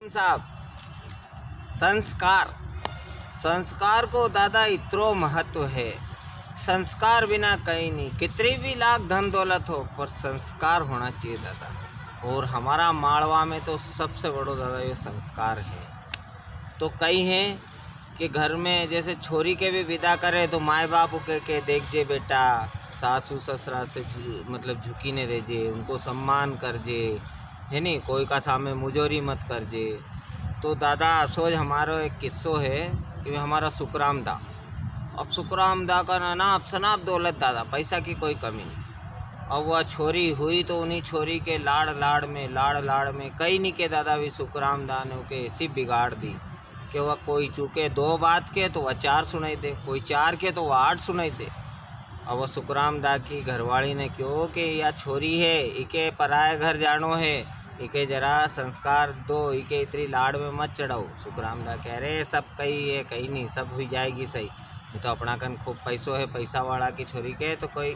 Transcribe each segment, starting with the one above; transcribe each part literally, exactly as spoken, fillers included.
साहब, संस्कार, संस्कार को दादा इतरो महत्व है। संस्कार बिना कई नी, कितरी भी लाख धन दौलत हो, पर संस्कार होना चाहिए दादा। और हमारा मालवा में तो सबसे बड़ो दादा यो संस्कार है। तो कई है कि घर में जैसे छोरी के भी विदा करे तो माय बाप के, के देख जे बेटा, सासू ससुरा से झु-, मतलब झुकी ने रह जे, उनको सम्मान कर जे, है नी, कोई का सामने मुजोरी मत कर जे। तो दादा असोज हमारो एक किस्सो है कि हमारा सुखराम दा, अब सुखराम दा का ना, ना, अब सनाप दौलत दादा, पैसा की कोई कमी नहीं। अब वह छोरी हुई तो उन्हीं छोरी के लाड़ लाड़ में, लाड़ लाड़ में कई नी के दादा, भी सुखराम दा ने उके ऐसी बिगाड़ दी कि वह कोई चूके दो बात के तो वह चार सुनाई दे, कोई चार के तो वह आठ सुनाई दे। अब वो सुखराम दा की घरवाली ने क्यो कि या छोरी है, इके पराये घर जानो है, इके जरा संस्कार दो, इके इतरी लाड़ में मत चढ़ाओ। सुखराम दा कह रहे, "सब कई है, कई नी, सब हुई जाएगी सही। ये तो अपना कन खूब पैसो है, पैसा वाला की छोरी के तो कोई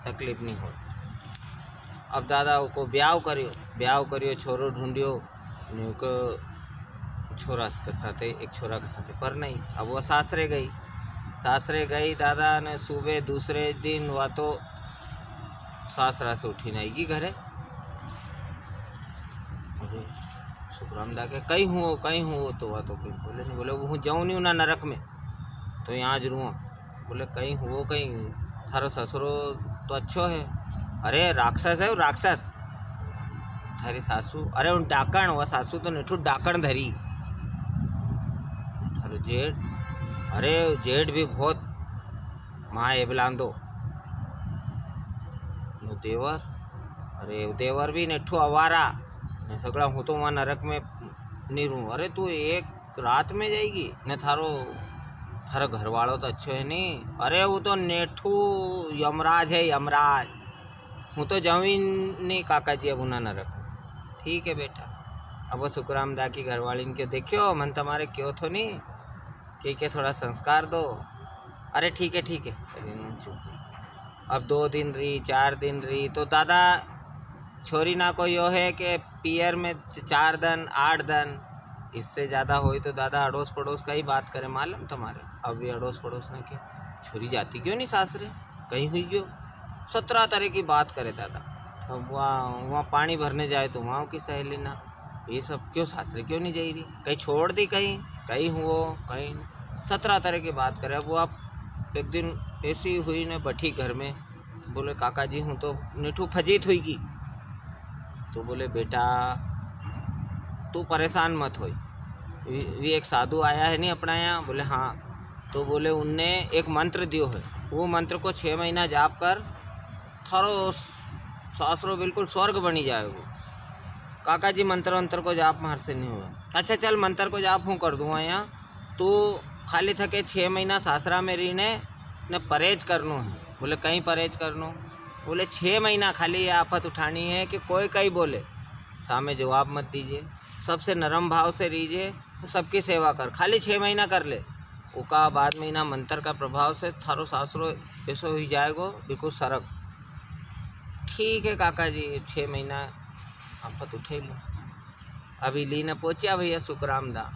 तकलीफ नी हो।" अब दादा को ब्याव करियो, ब्याव करियो, छोरो ढूंढियो, ने उके छोरा के साथे, एक छोरा के साथे परणाई। अब वो सासरे गई, सासरे गई दादा ने सुबह दूसरे दिन वा तो सासरा से उठी ने आईगी घरे। अरे, सुखराम दा के, "कई हुओ, कई हुओ?" तो वा तो कोई बोले नी, बोले, "वो हूँ जाऊँ नी उना नरक में, तो यहाँ ज रुआ।" बोले, "कई हुओ कई? थारो ससुरो तो अच्छो है।" "अरे राक्षस है वो, राक्षस।" "थारी सासू?" "अरे उन डाकण, वो सासू तो नेठू डाकण धरी।" "थारो जेठ?" "अरे जेठ भी बहुत माँ एबलांदो।" "नो देवर?" "अरे वो देवर भी नेठू आवारा, ने सगळा हूँ तो वहाँ नरक में नी रूँ।" "अरे तू एक रात में जाएगी ने थारो, थारा घर वालो तो अच्छो है नी?" "अरे वो तो नेठू यमराज है, यमराज। हूँ तो जाऊँ ही नी काका जी, अब उना नरक।" "ठीक है बेटा।" अब वो सुखराम दा की घरवाली ने क्यो, "देखियो, मन तमारे क्यो थो नी, के, के थोड़ा संस्कार दो।" "अरे ठीक है, ठीक है।" अब दो दिन री, चार दिन री, तो दादा छोरी ना को यो है कि पियर में च-, चार दन, आठ दन, इससे ज्यादा होई तो दादा अड़ोस पड़ोस का ही बात करे, मालूम तमारे। अब ये अड़ोस पड़ोस ना के, "छोरी जाती क्यों नी सासरे, कई हुई गयो?" सतरा तरह की बात करे दादा। अब वहाँ, वहाँ पानी भरने जाए तो वहाँ की सहेली ना, "ये सब क्यों सासरे क्यों नी जाई री, कई छोड़ दी, कई, कई हुओ, कई।" सतरा तरह की बात करे। अब वो आप एक दिन ऐसी हुई ने बैठी घर में, बोले, "काका जी, हूँ तो नेठू फजीत हुई गई।" तो बोले, "बेटा, तू परेशान मत होई। वी, वी एक साधु आया है नी अपना यहाँ?" बोले, "हाँ।" तो बोले, "उनने एक मंत्र दियो है, वो मंत्र को छः महीना जाप कर, थारो सासरो बिल्कुल स्वर्ग बनी जाएगो।" "काका जी, मंत्र वंत्र को जाप म्हार से नी हुआ।" "अच्छा चल, मंत्र को जाप हूँ कर दूंगा यहाँ।" तू खाली थके छः महीना सासरा में रीने ने परहेज करनो है। बोले, "कई परहेज करनो?" बोले, "छः महीना खाली ये आफत उठानी है कि कोई कई बोले, सामे जवाब मत दीजे, सबसे नरम भाव से रीजे, सबकी सेवा कर, खाली छः महीना कर ले। उका बाद में इना मंत्र का प्रभाव से थारो सासरो ऐसो हुई जाएगो, बिल्कुल सरग।" "ठीक है काका जी, छः महीना आफत उठे लो।" अभी लीने पहुँचा भैया सुखराम दा।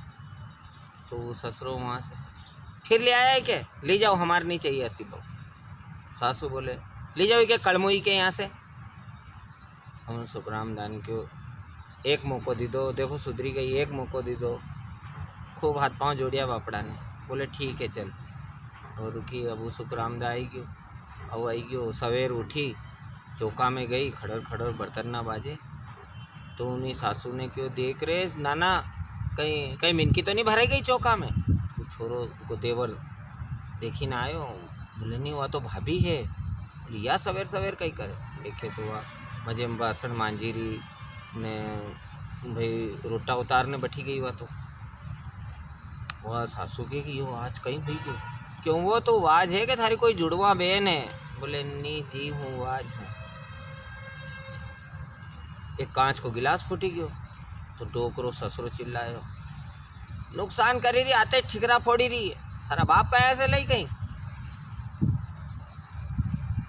तो वो ससुरो वहाँ से, "फिर ले आया है क्या? ले जाओ, हमारे नहीं चाहिए ऐसी बहू।" सासू बोले, "ले जाओ इके कलमुई के यहाँ से।" हम सुखराम दा ने क्यो, "एक मौको दे दो, देखो सुधरी गई, एक मौको दे दो।" खूब हाथ पाँव जोड़िया बापड़ा ने, बोले, "ठीक है चल।" और रुकी, अब वो सुखराम दा आई गयो, अब आई गयो, सवेर उठी, चौका में गई, खड़र खड़र बर्तन ना बाजे। तो उनी सासू ने क्यो, "देख रे नाना, कई, कई मिनकी तो नी भराई गई चौका में?" वो छोरो को देवर देखी ना आयो, बोले, "नी, वा तो भाभी है।" बोले, "या सवेर सवेर कई करे?" देखे तो वा मजे में बासन मांजी री ने भाई रोटा उतार ने बैठी गई वा तो। वा सासू के कि यो आज कई हुई गयो? क्यों, वो तो वाज है कि थारी कोई जुड़वा बेन है? बोले, "नी जी, हूँ वाज हूँ।" एक कांच को गिलास फूटी गयो, तो डोकरो ससुरो चिल्लायो, "नुकसान करी री, आते ठिकरा फोड़ी री है, थारा बाप का ऐसे लई कई?"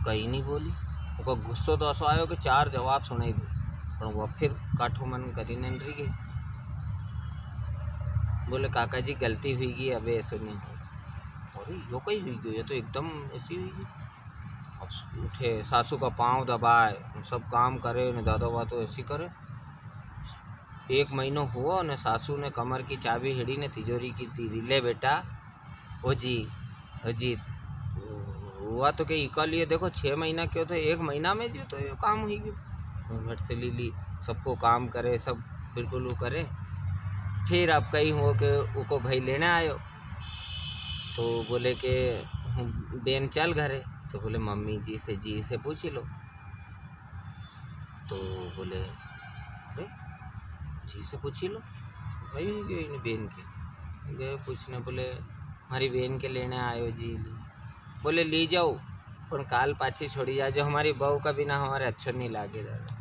कई नी बोली। उका गुस्सो तो असो आयो कि चार जवाब सुनाई दे, पण वो फिर काठो मन करी ने री गई। बोले, "काका जी, गलती हुई गई, अबे ऐसो नी हो।" अरे, यो कई हुई गयो, ये तो एकदम ऐसी हुई गई। अब उठे, सासू का पाँव दबाए, सब काम करे, ने दादा बा तो ऐसी करे। एक महीनो हुओ ने सासू ने कमर की चाबी हेड़ी ने तिजोरी की दी, "ले बेटा, ओ जी, ओ जी, हुआ तो के इका लिए देखो, छः महीना क्यों तो एक महीना में जो तो ये काम हुई गयो।" और भट से ली ली, सबको काम करे, सब बिल्कुल वो करे। फिर अब कई हुओ के उको भाई लेने आयो, तो बोले के, "हूँ बेन चल घरे।" तो बोले, "मम्मी जी से, जी से पूछी लो।" तो बोले, "अरे, जी से पूछी लो।" भाई गयो इन्हें बेन के, गए पूछने, बोले, "हमारी बेन के लेने आयो जी।" बोले, "ली जाओ, पण काल पाछी छोड़ी जाजो, हमारी बहू का बिना हमारे अच्छो नी लागे दादा।"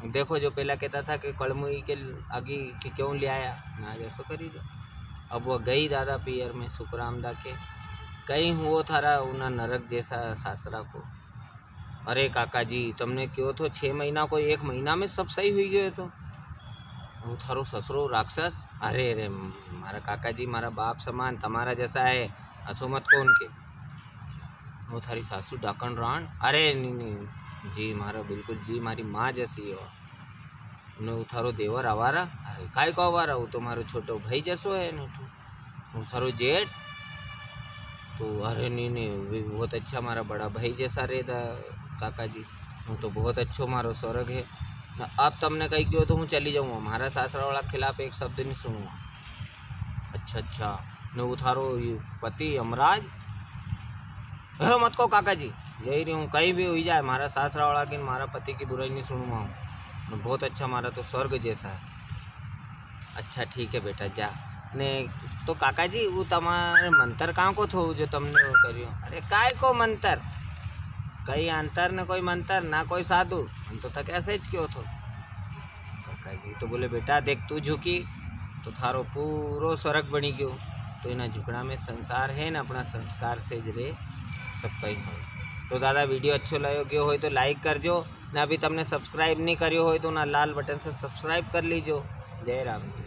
देखो, जो पहला कहता था कि कलमुई के आगे कि क्यों ले आया, ना जैसो करी जो। अब वो गई दादा पियर में सुखराम दा के, "कई हुओ थारा उना नरक जैसा सासरा को?" "अरे काका जी, तमने क्यों थो छः महीना को, एक महीना में सब सही हुई गयो तो।" "वो थारो ससुरो राक्षस?" "अरे रे, मारा काका जी, मारा बाप समान, तमारा जैसा है, असो मत को उनके।" "वो थारी सासू डाकण राण?" "अरे नी, नी जी, मारा बिल्कुल जी, मारी माँ जैसी हो।" "ने वो थारो देवर आवारा?" "अरे, काय को आवारा, वो तो मारो छोटो भाई जैसो है ने तो।" "वो थारो जेठ?" तो, "अरे नी, नी, वे बहुत अच्छा, मारा बड़ा भाई जैसा रेदा काका जी, वो तो बहुत अच्छो मारो स्वर्ग है। ना अब तमने कई क्यों तो हूँ चली जाऊँगा, मारा सासरा वाला खिलाफ एक शब्द नी सुनूंगा।" "अच्छा, अच्छा, ने वो थारो ये पति यमराज?" "अरे मत को काका जी, यही रही हूँ, कई भी हुई जाए, मारा सासरा वाला की, मारा पति की बुराई नी सुनूंगा हूँ। बहुत अच्छा, मारा तो स्वर्ग जैसा है।" "अच्छा ठीक है बेटा, जा।" "ने तो काका जी, वो तमारे मंत्र कहाँ को थो जो तमने वो करियो?" "अरे काय को मंत्र, कई अंतर ने कोई मंत्र, ना कोई साधु, हम तो थके ऐसे ज क्यों थो।" काका जी तो बोले, "बेटा देख, तू झुकी तो थारो पूरो स्वर्ग बनी गयो।" तो इना झुकना में संसार है ना, अपना संस्कार से ज रे सब कई हो। तो दादा, वीडियो अच्छो लग्यो गयो होय तो like कर जो, ना अभी तमने subscribe नी करियो होय तो ना लाल बटन से subscribe कर लीजो। जय राम जी।